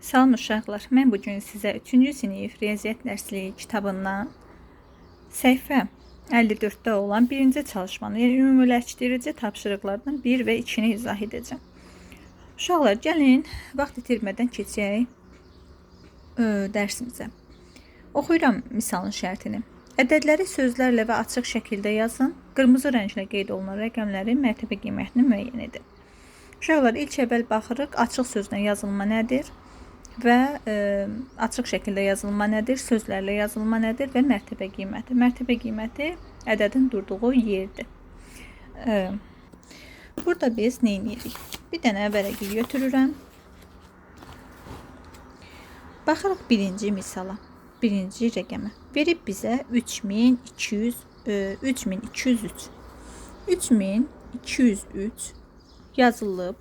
Salam uşaqlar, mən bu gün sizə 3-cü sinif riyaziyyat dərsliyi kitabından səhifə 54-də olan birinci çalışmanı, yəni ümumiləşdirici tapşırıqlardan 1 və 2-ni izah edəcəm. Uşaqlar, gəlin vaxt itirmədən keçək dərsimizə. Oxuyuram misalın şərtini. Ədədləri sözlərlə və açıq şəkildə yazın. Qırmızı rənglə qeyd olunan rəqəmlərin mərtəbə qiymətini müəyyən edin. Uşaqlar, ilk əvvəl baxırıq, açıq sözlə yazılma nədir? Və açıq şəkildə yazılma nədir, sözlərlə yazılma nədir və mərtəbə qiyməti. Mərtəbə qiyməti ədədin durduğu yerdir. Burada biz nə edirik? Bir dənə vərəqi götürürəm. Baxırıq birinci misala, birinci rəqəmə. Verib bizə 3200, 3203. 3203 yazılıb.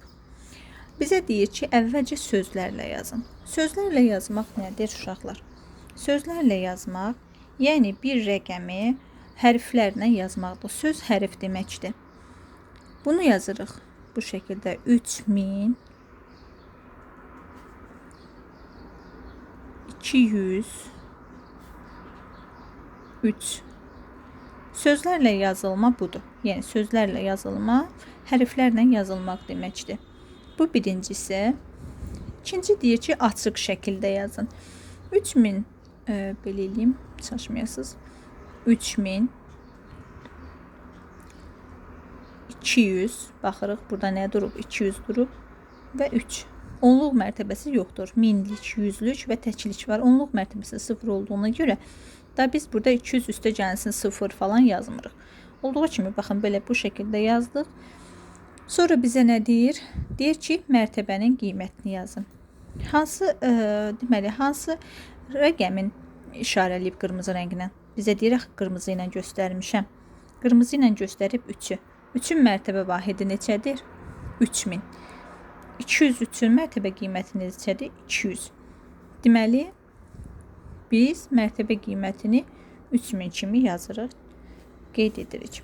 Bizə deyir ki, əvvəlcə sözlərlə yazın. Sözlərlə yazmaq nədir uşaqlar? Sözlərlə yazmaq, yəni bir rəqəmi hərflərlə yazmaqdır. Söz hərf deməkdir. Bunu yazırıq bu şəkildə. 3203. Sözlərlə yazılma budur. Yəni sözlərlə yazılma hərflərlə yazılmaq deməkdir. Bu birincisi. İkinci deyir ki, açıq şəkildə yazın. 3000, belə eləyim, çaşmayasınız. 3200, baxırıq, burada nə durub? 200 durub və 3. Onluq mərtəbəsi yoxdur. Minlik, yüzlük və təklik var. Onluq mərtəbəsi 0 olduğuna görə da biz burada 200 üstə gəlsin 0 falan yazmırıq. Olduğu kimi, baxın, belə bu şəkildə yazdıq. Sonra bizə nə deyir? Deyir ki, mərtəbənin qiymətini yazın. Hansı, deməli, hansı rəqəmin işarələyib qırmızı rənglə? Bizə deyir, axı, qırmızı ilə göstərmişəm. Qırmızı ilə göstərib 3-ü. 3-ün mərtəbə vahidi neçədir? 3000. 203-ün mərtəbə qiyməti neçədir? 200. Deməli, biz mərtəbə qiymətini 3000 kimi yazırıq, qeyd edirik.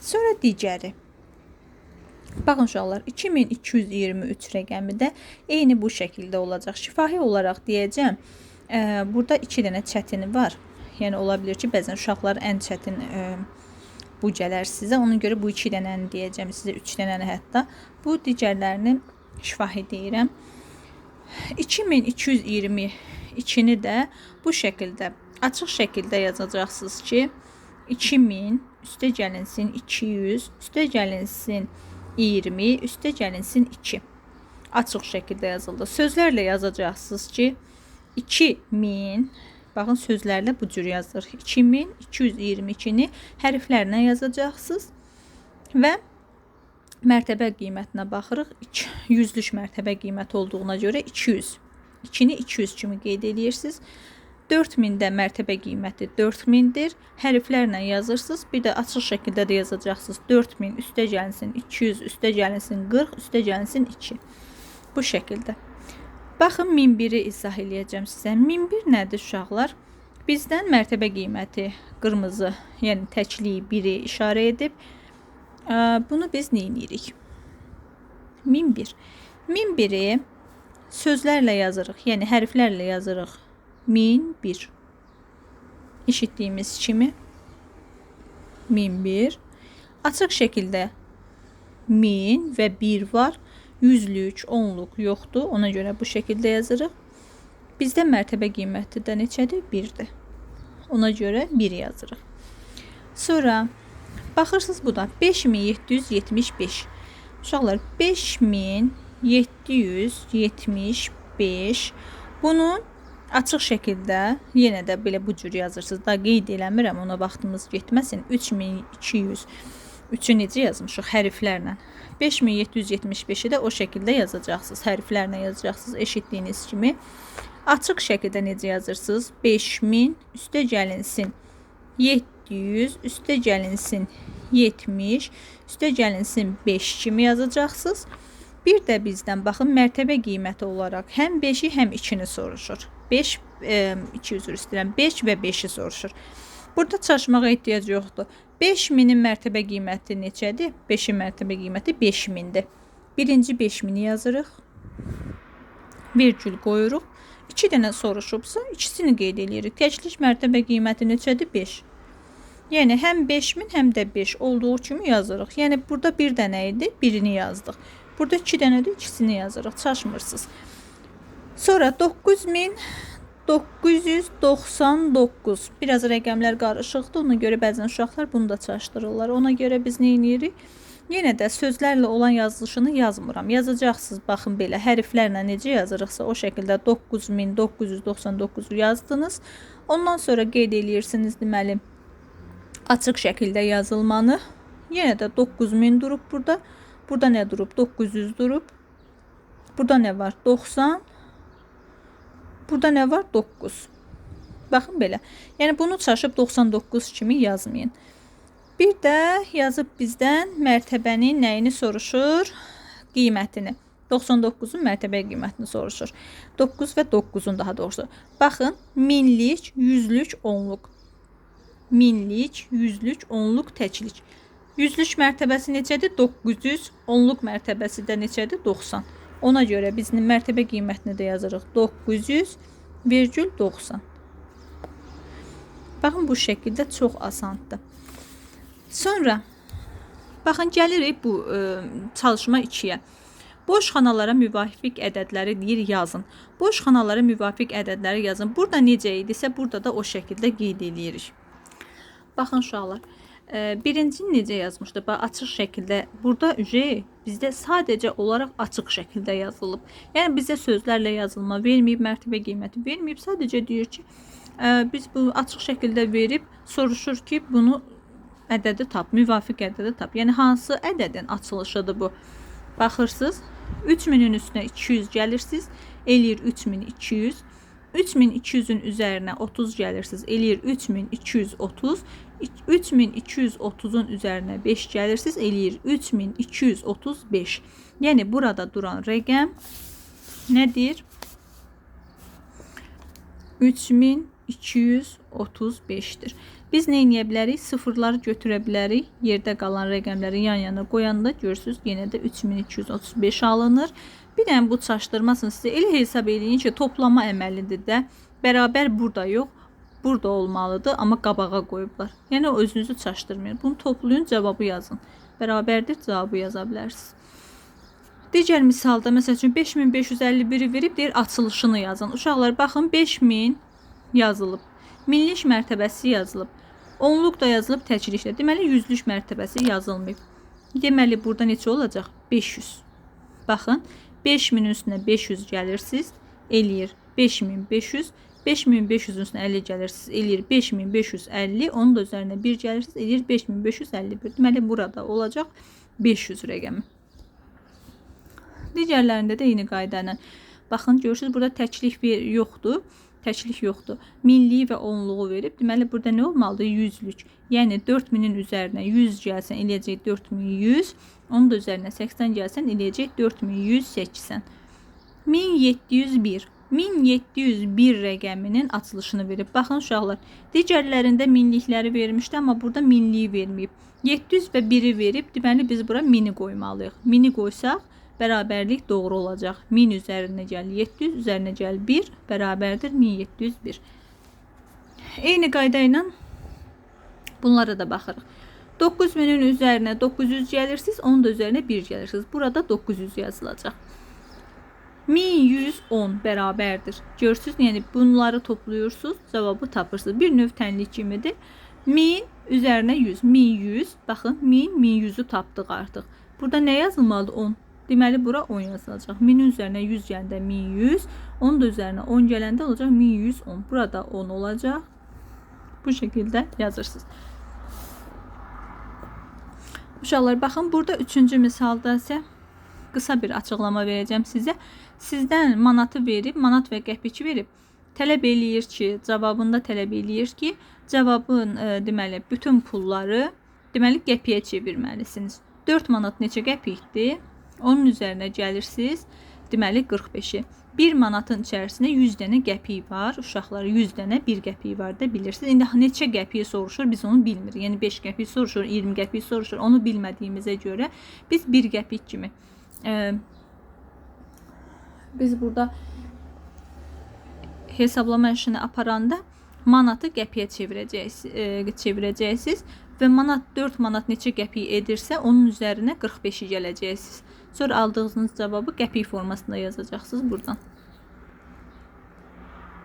Sonra digəri. Baxın uşaqlar, 2223 rəqəmi də eyni bu şəkildə olacaq. Şifahi olaraq deyəcəm, burada 2 dənə çətini var. Yəni, ola bilər ki, bəzən uşaqlar ən çətin bu gələr sizə. Ona görə bu 2 dənəni deyəcəm sizə, 3 dənəni hətta. Bu digərlərini şifahi deyirəm. 2222-ni də bu şəkildə, açıq şəkildə yazacaqsınız ki, 2000 üstə gəlinsin 200, üstə gəlinsin 20, üstə gəlinsin 2. Açıq şəkildə yazıldı. Sözlərlə yazacaqsınız ki, 2000, baxın sözlərlə bu cür yazılır. 2222-ni hərflərlə yazacaqsınız və mərtəbə qiymətinə baxırıq. Yüzlük mərtəbə qiyməti olduğuna görə 200. 2-ni 200 kimi qeyd edirsiniz. 4000-də mərtəbə qiyməti 4000-dir. Hərflərlə yazırsınız. Bir də açıq şəkildə də yazacaqsınız. 4000 üstə gəlinsin 200, üstə gəlinsin 40, üstə gəlinsin 2. Bu şəkildə. Baxın, 1001-i izah eləyəcəm sizə. 1001 nədir uşaqlar? Bizdən mərtəbə qiyməti qırmızı, yəni təkliyi 1-i işarə edib. Bunu biz nə edirik? 1001. 1001-i sözlərlə yazırıq, yəni hərflərlə yazırıq. 1001. Eşitdiyimiz kimi 1001. Açıq şəkildə 1000 və 1 var. Yüzlük, onluq yoxdur. Ona görə bu şəkildə yazırıq. Bizdə mərtəbə qiyməti də neçədir? 1-dir. Ona görə 1 yazırıq. Sonra baxırsınız bu da 5775. Uşaqlar, 5775. Bunun açıq şəkildə yenə də belə bu cür yazırsınız. Da qeyd eləmirəm, ona vaxtımız getməsin. 3203-ü necə yazmışıq? Hərflərlə. 5775-i də o şəkildə yazacaqsınız. Hərflərlə yazacaqsınız eşitdiyiniz kimi. Açıq şəkildə necə yazırsınız? 5000 üstə gəlinsin 700, üstə gəlinsin 70, üstə gəlinsin 5 kimi yazacaqsınız. Bir də bizdən baxın mərtəbə qiyməti olaraq həm 5-i, həm 2-ni soruşur. 5, 2 üzr istəyirəm, 5 və 5-i soruşur. Burada çaşmağa ehtiyac yoxdur. 5000-in mərtəbə qiyməti neçədir? 5-in mərtəbə qiyməti 5000-dir. Birinci 5000-i yazırıq. Vergül qoyuruq. 2 dənə soruşubsa, ikisini qeyd eləyirik. Təklik mərtəbə qiyməti neçədir? 5. Yəni, həm 5000, həm də 5 olduğu kimi yazırıq. Yəni, burada bir dənə idi, birini yazdıq. Burada 2 dənədir, ikisini yazırıq. Çaşmırsınız. Sonra 9999. Biraz rəqəmlər qarışıqdır. Ona görə bəzən uşaqlar bunu da çaşdırırlar. Ona görə biz nə edirik? Yenə də sözlərlə olan yazılışını yazmıram. Yazacaqsınız, baxın belə, hərflərlə necə yazırıqsa o şəkildə 9999 yazdınız. Ondan sonra qeyd eləyirsiniz, deməli, açıq şəkildə yazılmanı. Yenə də 9000 durub burada. Burada nə durub? 900 durub. Burada nə var? 90. Burada nə var? 9. Baxın belə. Yəni, bunu çaşıb 99 kimi yazmayın. Bir də yazıb bizdən mərtəbənin nəyini soruşur? Qiymətini. 99-un mərtəbə qiymətini soruşur. 9 və 9-un daha doğrusu. Baxın, minlik, yüzlük, onluq. Minlik, yüzlük, onluq, təklik. Yüzlük mərtəbəsi neçədir? 900. Onluq mərtəbəsi də neçədir? 90. Ona görə biz mərtəbə qiymətini də yazırıq. 900,90. Baxın, bu şəkildə çox asandır. Sonra, baxın, gəlirik bu çalışma 2-yə. Boş xanalara müvafiq ədədləri deyir, yazın. Boş xanalara müvafiq ədədləri yazın. Burada necə idisə, burada da o şəkildə qeyd eləyirik. Baxın, uşaqlar, birincini necə yazmışdı? Bax, açıq şəkildə. Burada bizdə sadəcə olaraq açıq şəkildə yazılıb. Yəni, bizə sözlərlə yazılma verməyib, mərtəbə qiyməti verməyib. Sadəcə deyir ki, biz bu açıq şəkildə verib, soruşur ki, bunu ədədi tap, müvafiq ədədi tap. Yəni, hansı ədədin açılışıdır bu? Baxırsınız, 3000-in üstünə 200 gəlirsiniz, eləyir 3200. 3200-ün üzərinə 30 gəlirsiniz, eləyir 3230. 3230-un üzərinə 5 gəlirsiniz, eləyir 3235. Yəni, burada duran rəqəm nədir? 3235-dir. Biz nə eləyə bilərik? Sıfırları götürə bilərik. Yerdə qalan rəqəmləri yan yana qoyanda görürsünüz, yenə də 3235 alınır. Bir dənə bu çaşdırmasın sizə. Elə hesab eləyin ki, toplama əməlidir də. Bərabər burada yox, burada olmalıdır, amma qabağa qoyublar. Yəni, özünüzü çaşdırmayın. Bunu toplayın, cavabı yazın. Bərabərdir, cavabı yaza bilərsiniz. Digər misalda, məsəl üçün, 5551-i verib, deyir, açılışını yazın. Uşaqlar, baxın, 5000 yazılıb. Minlik mərtəbəsi yazılıb. Onluq da yazılıb təkliklə. Deməli, yüzlük mərtəbəsi yazılmayıb. Deməli, burada neçə olacaq? 500. Baxın, 5000-in üstünə 500 gəlirsiniz, eləyir 5500. 5500-ün üstünə 50 gəlirsiniz, eləyir 5550. Onun da üzərinə 1 gəlirsiniz, eləyir 5551. Deməli, burada olacaq 500 rəqəmi. Digərlərində də eyni qayda ilə. Baxın, görürsünüz, burada təklik yoxdur. Təklik yoxdur. Minliyi və onluğu verib. Deməli, burada nə olmalıdır? Yüzlük. Yəni, 4000-in üzərinə 100 gəlsən, eləyəcək 4100. Onun da üzərinə 80 gəlsən, eləyəcək 4180. 1701. 1701 rəqəminin açılışını verib. Baxın, uşaqlar, digərlərində minlikləri vermişdi, amma burada minliyi verməyib. 700 və 1-i verib. Deməli, biz bura 1000-i qoymalıyıq. 1000-i qoysaq, bərabərlik doğru olacaq. 1000 üzərinə gəl 700, üzərinə gəl 1, bərabərdir 1701. Eyni qayda ilə bunlara da baxırıq. 9000-in üzərinə 900 gəlirsiniz, onun da üzərinə 1 gəlirsiniz. Burada 900 yazılacaq. 1110 bərabərdir. Görürsünüz, yəni bunları toplayırsınız, cavabı tapırsınız. Bir növ tənlik kimidir. 1000 üzərinə 100, 1100, baxın, 1000, 1100-ü tapdıq artıq. Burada nə yazılmalıdır? 10. Deməli, bura 10 yazılacaq. 1000-in üzərinə 100 gələndə 1100, onun da üzərinə 10 gələndə olacaq 1110. Burada 10 olacaq. Bu şəkildə yazırsınız. Uşaqlar, baxın, burada 3-cü misalda isə qısa bir açıqlama verəcəm sizə. Sizdən manatı verib, manat və qəpik verib, tələb eləyir ki, cavabında tələb eləyir ki, cavabın deməli, bütün pulları deməli, qəpiyə çevirməlisiniz. 4 manat neçə qəpikdir? Onun üzərinə gəlirsiniz, deməli 45-i. 1 manatın içərisində 100 dənə qəpik var. Uşaqlar, 100 dənə 1 qəpik var da bilirsiniz. İndi neçə qəpiyi soruşur, biz onu bilmirik. Yəni 5 qəpik soruşur, 20 qəpik soruşur. Onu bilmədiyimizə görə biz 1 qəpik kimi biz burada Hesablama işini aparanda manatı qəpiyə çevirəcəksiniz və manat 4 manat neçə qəpik edirsə, onun üzərinə 45-i gələcəksiniz. Sonra aldığınız cavabı qəpik formasında yazacaqsınız buradan.